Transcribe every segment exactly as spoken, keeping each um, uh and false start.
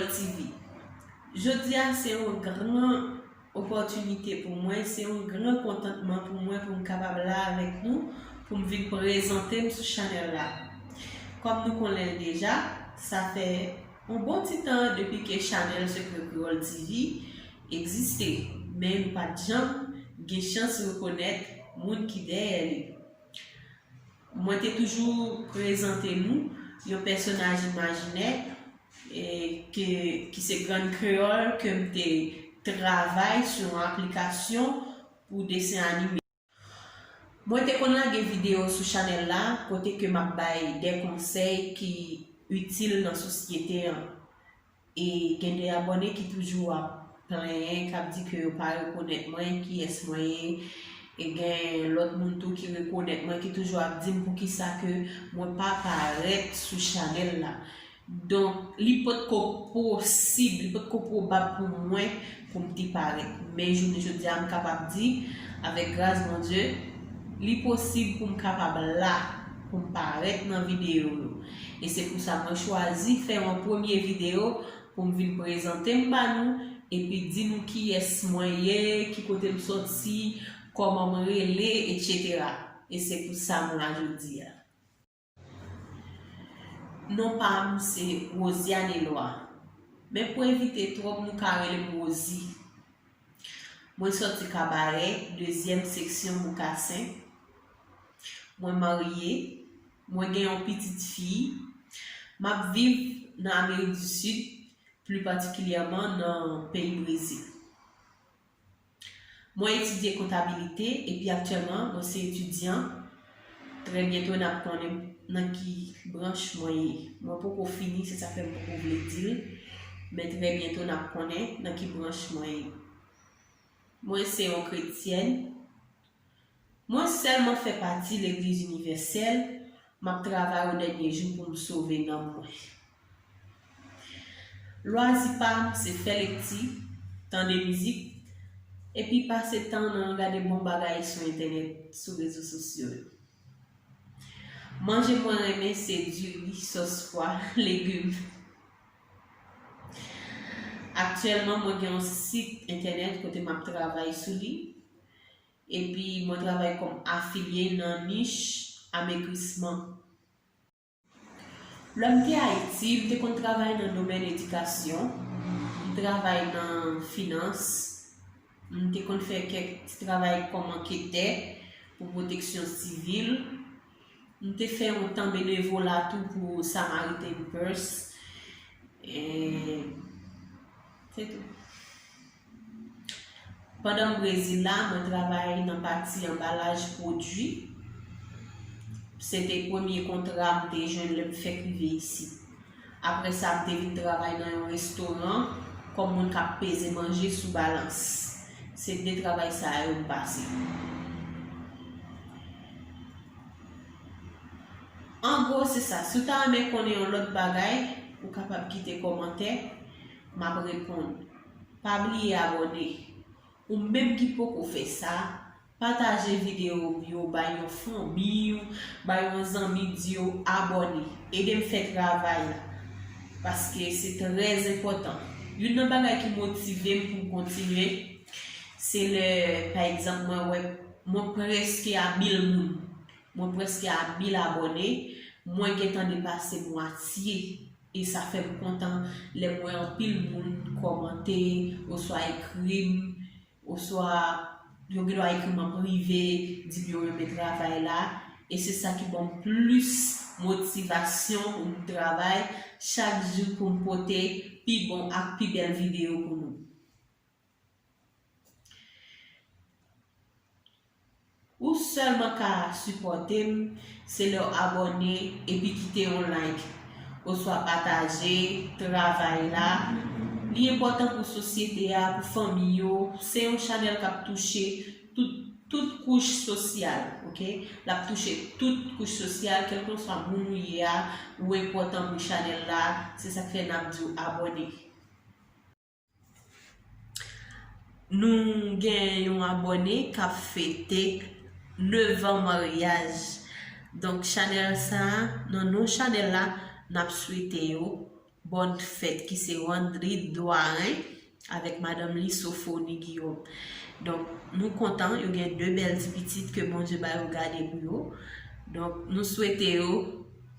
T V. Jodi a se yon gran opòtinite pou mwen, se yon gran kontantman pou mwen pou m kapab la avèk nou, pou m vin prezante m sou chanèl la. Kòm nou konnen l deja, sa fè yon bon ti tan depi ke chanèl Sekrè Kreyòl T V egziste, men nou pa t janm gen chans rekonèt moun ki dèyè li. Mwen te toujou prezante nou yon pèsonaj imajinè, e, ke, ki se Grann Kreyòl, ke m te travay sou yon aplikasyon pou desen anime. Mwen te konn lage videyo sou chanèl la kote ke m ap bay de konsèy ki itil nan sosyete an. E gen de abòne ki toujou ap plenyen, k ap di ke yo pa rekonèt mwen, kiyès mwen ye. E gen lòt moun tou ki rekonèt mwen, ki toujou ap di m poukisa ke mwen pa parèt sou chanèl la. Donk, li potko posib, li potko pwobab pou mwen pou m te parèt. Men jounen jodi a, m kapab di, avèk gras Bondye, li posib pou m kapab la, pou m parèt nan videyo yo. E se pou sa mwen chwazi fè yon premye videyo pou m vin prezante m ba nou, epi di nou kiyès mwen ye, ki kote m sòti, kòman mwen rele, etsetera. E se pou sa m la jodi a. Non pa m se Rosiane Eloi. Men pou evite twòp, nou ka rele m Rosie. Mwen sòti Kabarè, dezyèm seksyon Boukasen. Mwen marye, mwen gen yon pitit fi. M ap viv nan Amerik di Sid, pli patikilyèman nan peyi Brezil. Mwen etidye kontabilite epi aktyèlman mwen se etidyan. Trè byento n ap konnen nan ki branch mwen ye. Mwen poko fini, se sa fè m poko vle di l. Men trè byento n ap konnen nan ki branch mwen ye. Mwen se yon kretyèn. Mwen sèlman fè pati Legliz Inivèsèl, m ap travay o dènye jou pou m sove nanm mwen. Lwazi pa m se fè lekti, tande mizik, epi pase tan nan gade bon bagay sou entènèt, sou rezo sosyo yo. Manje mwen renmen se diri, sòs pwa, legim. Aktyèlman, mwen gen yon sit entènèt kote m ap travay sou li. Epi mwen travay kòm afilye nan nich amegrisman. Lè m te Ayiti, m te konn travay nan domèn edikasyon, m travay nan finans, m te konn fè kèk ti travay kòm anketè pou pwoteksyon sivil. M te fè yon tan benevola tou pou Samaritan Purse. E, se tou. Pandan m Brezil la, mwen travay nan pati anbalaj pwodui. Se te premye kontra m te jwenn lè m fèk rive isit. Apre sa, m te vin travay nan yon restoran kòm moun k ap peze manje sou balans. Se de travay sa yo m pase. An gwo, se sa. Si w ta renmen konnen yon lòt bagay, ou kapab kite kòmantè, m ap reponn. Pa bliye abòne. Ou menm ki poko fè sa, pataje videyo yo bay yon fanmi w, bay yon zanmi, di yo abòne. Ede m fè travay la. Paske se trè enpòtan. Youn nan bagay ki motive m pou m kontinye, se lè, pa egzanp, mwen wè mwen prèske a mil moun. Mwen prèske a mil abòne. Mwen gentan depase mwatye. E sa fè m kontan lè m wè anpil moun kòmante oswa ekri m, oswa yo gen dwa ekri m an prive, di m yo renmen travay la. E se sa ki ban m plis motivasyon pou m travay chak jou pou m pote pi bon ak pi bèl videyo pou nou. Ou sèlman ka sipòte m, se lè w abòne epi kite yon like, oswa pataje travay la. Li enpòtan pou sosyete a, pou fanmi yo. Se yon chanèl k ap touche tout, tout kouch sosyal, oke? L ap touche tout kouch sosyal, kèlkeswa moun ou ye a, ou enpòtan pou chanèl la. Se sa k fè n ap di w abòne. Nou gen yon abòne k ap fete nevan maryaj. Donk, chanèl sa a, nan non chanèl la, n ap swete yo Bòn fèt ki se Wandry Doirin avèk madanm li Sophonie Guillaume. Donk, nou kontan, yo gen de bèl ti pitit ke Bondye ba yo gade pou yo. Donk, nou swete yo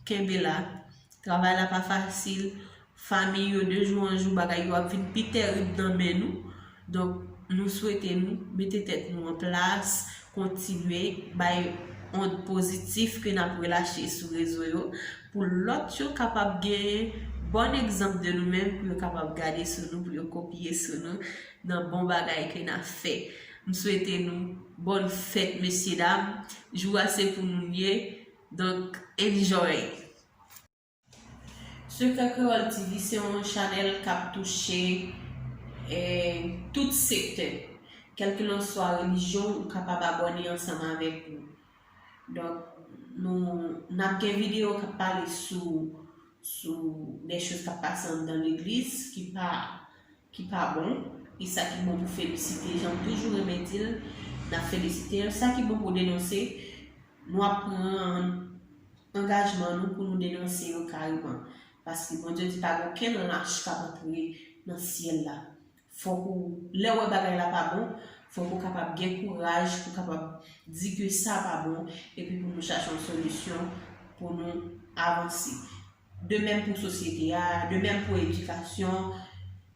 kenbe la. Travay la pa fasil. Fanmi yo, de jou an jou, bagay yo ap vin pi tèrib nan men nou. Donk, nou swete nou mete tèt nou an plas, kontinye bay ond pozitif ke n ap relache sou rezo yo, pou lòt yo kapab genyen bòn egzanp de nou menm, pou yo kapab gade sou nou, pou yo kopye sou nou nan bon bagay ke n ap fè. M swete nou bòn fèt, mesye dam. Jou a se pou nou l ye. Donk, enjoy! Sekrè Kreyòl T V se yon chanèl k ap touche, eh, tout sektè. Kèlkelanswa relijyon, ou kapab abòne ansanm avèk nou. Donk, nou, n ap gen videyo k ap pale sou, sou de choz k ap pase anndan legliz ki pa, ki pa bon. E sa ki bon pou felisite, jan m toujou renmen di l, n ap felisite l. Sa ki bon pou denonse, nou ap pran angajman nou pou nou denonse yo kareman. Paske Bondye di pa gen okenn lach k ap antre nan syèl la. Fòk ou, lè w wè bagay la pa bon, fòk ou kapab gen kouraj pou kapab di ke sa pa bon, epi pou nou chache yon solisyon pou nou avanse. De menm pou sosyete a, de menm pou edikasyon.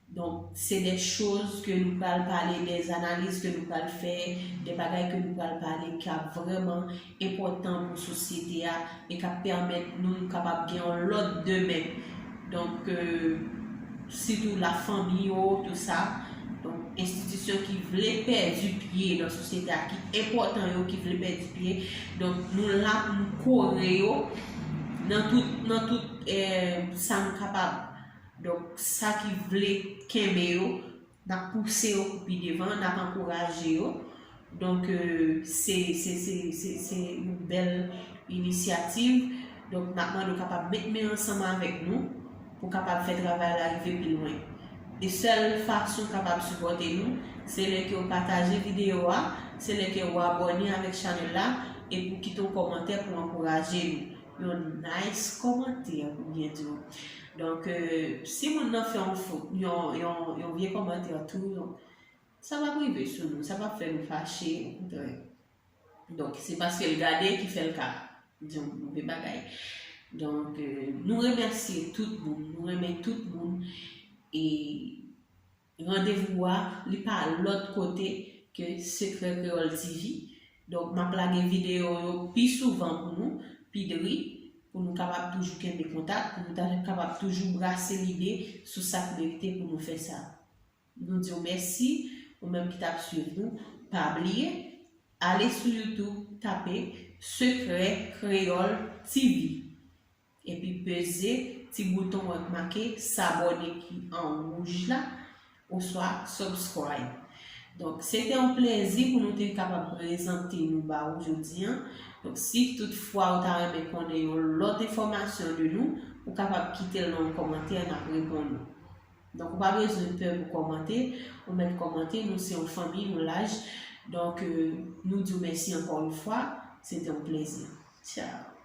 Donk, se de choz ke nou pral pale, de analiz ke nou pral fè, de bagay ke nou pral pale ki ap vrèman enpòtan pou sosyete a e k ap pèmèt nou kapab gen yon lòt demen. Donk, euh, sitou lafanmi yo, tou sa. Donk, enstitisyon ki vle pèdi pye nan sosyete a, ki enpòtan yo, ki vle pèdi pye. Donk, nou la pou nou kore yo nan tout, nan tout, eh, sa nou kapab. Donk, sa ki vle kenbe yo, n ap pouse yo pou pi devan, n ap ankouraje yo. Donk, euh, se, se, se, se, se yon bèl inisyativ. Donk, n ap mande w kapab met men ansanm avèk nou pou kapab fè travay la rive pi lwen. E sèl fason w kapab sipòte nou, se lè ke w pataje videyo a, se lè ke w abòne avèk chanèl la, epi w kite yon kòmantè pou ankouraje nou. Yon nice kòmantè, pou byen di w. Donk, euh, si moun nan fè yon fot, yon, yon, yon vye kòmantè tou, sa p ap rive sou nou, sa p ap fè nou fache, okontrè. Donk, se paske l gade ki fè l ka di yon move bagay. Donk, euh, nou remèsye tout moun, nou renmen tout moun, e randevou a, li pa lòt kote ke Sekrè Kreyòl T V. Donk, m ap lage videyo yo pi souvan pou nou, pi dri, pou nou kapab toujou kenbe kontak, pou nou ta kapab toujou brase lide sou sa k merite pou nou fè sa. Nou di w mèsi, ou menm ki t ap swiv nou, pa bliye, ale sou YouTube, tape Sekrè Kreyòl T V. Epi peze ti bouton an k make s'abonner ki an wouj la, oswa subscribe. Donk, se te yon plezi pou nou te kapab prezante nou ba ou jodi an. Donk, si toutfwa ou ta renmen konnen yon lòt enfòmasyon de nou, ou kapab kite l nan yon kòmantè, n ap reponn ou. Donk, ou pa bezwen pè pou kòmante, ou mèt kòmante, nou se yon fanmi, nou laj. Donk, euh, nou di w mèsi ankò yon fwa, se te yon plezi. Tchao.